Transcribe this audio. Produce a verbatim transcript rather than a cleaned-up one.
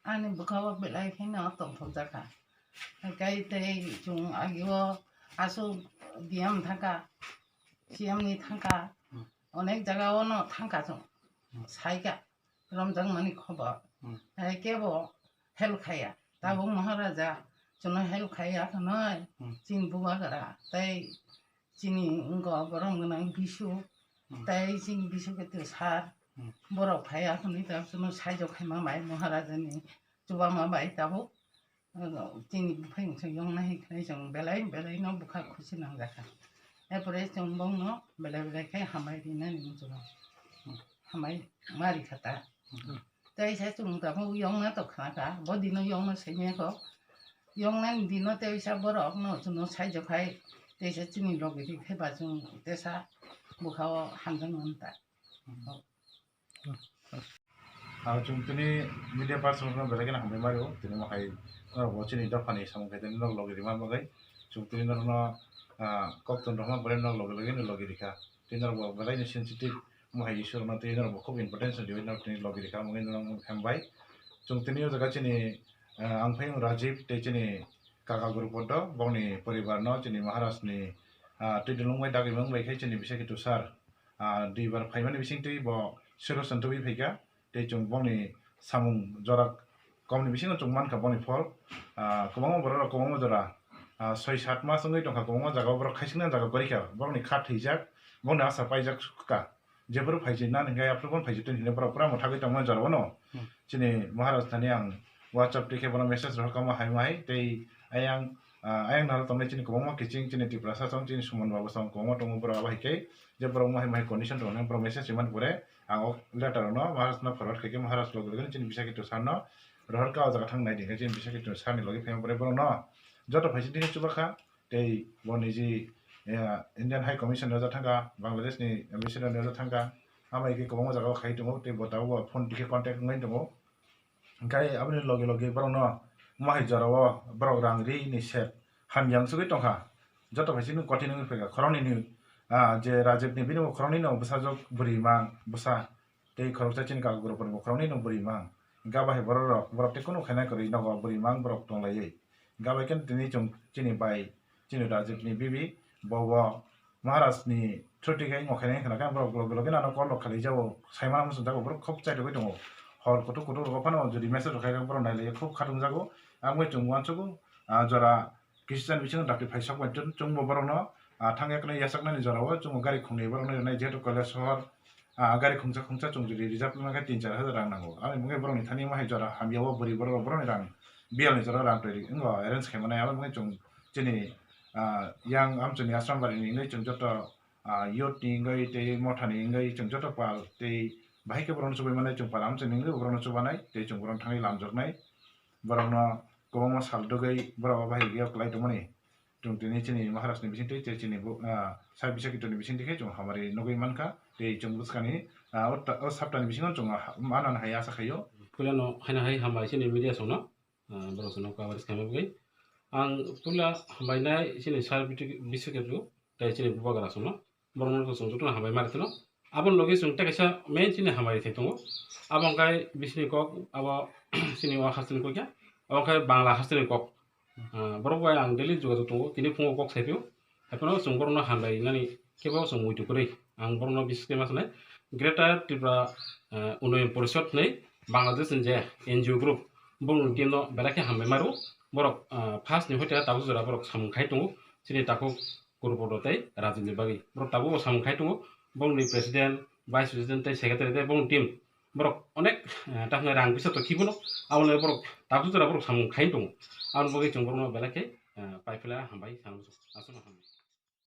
Ani bwkhao belai kheno tongthokjakha. Kai tei chwng agio aswk D M thangkha, C M ni thangkha, onek jaga ono thangkha chwng, saikha romjakmani khobor. Hai kebo help khaiya. Tabuk Maharaja chwngno help khaiya khwnwi chini bubagra tei chini wngkha borom gwnang bisu, tei chini bisu khe twsar, borok phaiya hwnwi ta chwngno saijo khaima bai Maharajani chubama bai tabuk, uh, chini buphai wngsa yongna hai khe chwng belai belai no bwkha khusi nangjakha. Erpore chwng bongno belai belai khe hambai rinani muchungo. Hambai ma rikha ta. Teisa chwng tabuk yongna to khna kha, bo dino yongna sainya kho. Yongna ni dino teisa borok no chwngno saijo khai, teisa chini logi ri phai ba chwng teisa bwkhao hamjak nang ta. Ah, chwng tini media person rokno belai kheno hambai mario, tini mo hai norok bo chini dophani samung khai tini norok logi rima bagwi. Chwng tini norokno, ah, kok tong rokma belai norok logi logi no logi rikha. Tei norok bo belai no sensitive, mo hai issue rokno tei norok bo khub importance riwi norok tini logi rikha, omo wngwi norok hambai. Chwng tini o jaga chini, ah, ang phai Rajiv tei chini kaka guru poddo, bongni poribar no chini Maharaj ni, ah, twi dulung bai dagwi mung bai khe chini bisai khe Tushar, ah, duibar phaimani bising twi bo sero santubui phaikha. Tei chwng bongni samung jora komni bisingo chwng mankha boni phol. Ah, kwbangma borok rok kwbangma jora, ah, soi sat mas wngwi tongkha, kwbangma jaga o borok khaisikna jaga gorikha, borokni kha thwijak, bongni asa paijak kha. Jephuru phaijak nani hinkhe aphuru phano phaijak tong hinwi borok pura mwthagwi tongmani jora o no. Hmm. Chini Maharaj thani ang WhatsApp twi khe bono message rohor kha ma hai ma hai tei ayang, ah, ayang naro tongnai chini kwbangma kiching chini Tiprasa song chini Suman Babu song kwbangma tongo borok abo hai khe je borok mo hai ma hai condition tongo borok message rimani pore ang o letter no Maharaj no forward khaikhe Maharaj logi logi chini bisai khe Tushar no rohor kha o jaga thang nai di khe chini bisai khe Tushar ni logi phaima pore borok no joto phaising tini chubakha tei bo niji, eh, Indian High Commission rwjak thangkha, Bangladesh ni ambassador rwjak thangkha, amo hai khe kwbangma jaga o khai tongo tei bo tabuk bo phone twi khe contact wngwi tongo. Hingkhe aboni logi logi borokno mo hai jorao borok rang ri ni sep hamya wngsugwi tongkha. Joto hai chini kothai wngwi phaikha khoroknwi ni, ah, je Rajib ni bini bo khoroknwi no bwsajwk bwrwi mang bwsa tei khoroksa chini kaka guru bo khoroknwi no bwrwi mang. Hingkhe abo hai borok rok borok tei kunu khainai kwrwi nogo bwrwi mang borok tonglaiwi. Hingkhe abo khe tini chwng chini bai chini Rajib ni bibi bo bo Maharaj ni through twi khe ongkha khe khna khe borok logi logi nano call rok khalai jago, sai mano muchung jago, borok khub chaitugwi tongo. Hor kutuk kutuk rogo phano jodi message rok khai khe borok nai lai khub khatung jago. Ang bai chwng uansugo, ah, jora kisa ni bisingo dakti phai sok bai chwng bo borok no, ah, thang yaknai yachak nani jora o chwng gari khung ni borok no rinai jehetu Kailash sohor, ah, gari khungsa khungsa chwng jodi reserve wngkha khe tin char hajar rang nango. Ani bagwi borok ni thani ma hai jora hamya o bwrwi borok rok borok ni rang biyal ni jora rang twi wngo arrange khai mani. Abo bagwi chwng chini, ah, yang amchwng ni Asrambari ni wngwi chwng joto, ah, youth ni wngwi tei motha ni wngwi chwng joto pal tei bahai khe borok no chubai mani chwng pal amchwng ni wngwi borok no chubanai tei chwng borok no thangwi lamjak nai. Borok no kwbangma sal dugwi borok o bahai rwgwi kwlai tongmani. Chwng tini chini Maharaj ni bising twi tei chini bo, ah, sai bisai kitor ni bising twi khe chwng hamari nugwi mankha tei chwng bwskani, ah, o ta-, o sapta ni bisingo chwng, ah, manani hai asa khaio. Puila no haino hai hambai chini media song no. Ah, borok chwngno coverage khaima bagwi. Ang puila hambai nai chini sir Bitu-, Biswakebru tei chini bubagra chwngno. Borokno chwng jotono hambai mari thano. Aboni logi chwng tei kaisa main chini hambai thai tongo. Abo wngkha bisini kok, abo chini o hasteni kok ya. Abo wngkha Bangla hasteni kok. Ah, borok bai ang daily jogajog tongo. Tini phungo kok sai phio. Haiphano chwng borokno hambai nani kebo chwng muitu kwrwi. Ang borokno bises khe ma sanai Greater Tripura, eh, Unnayan Porishod hinwi Bangladesh ni je N G O group, borokni team no belai khe hambai maro. Borok, eh, first ni hoite tabuk jora borok samung khai tongo. Chini takhuk Guru Poddo tei Rajib ni bagwi. Borok tabuk bo samung khai tongo. Borokni president, vice president tei secretary tei borokni team. Borok onek, eh, takhwlai rang bisa to khibono. Aboni borok tabuk jora borok samung khai tongo. Aboni bagwi chwng borokno belai khe, eh, paiphala hambai sango. Aswkno hambai.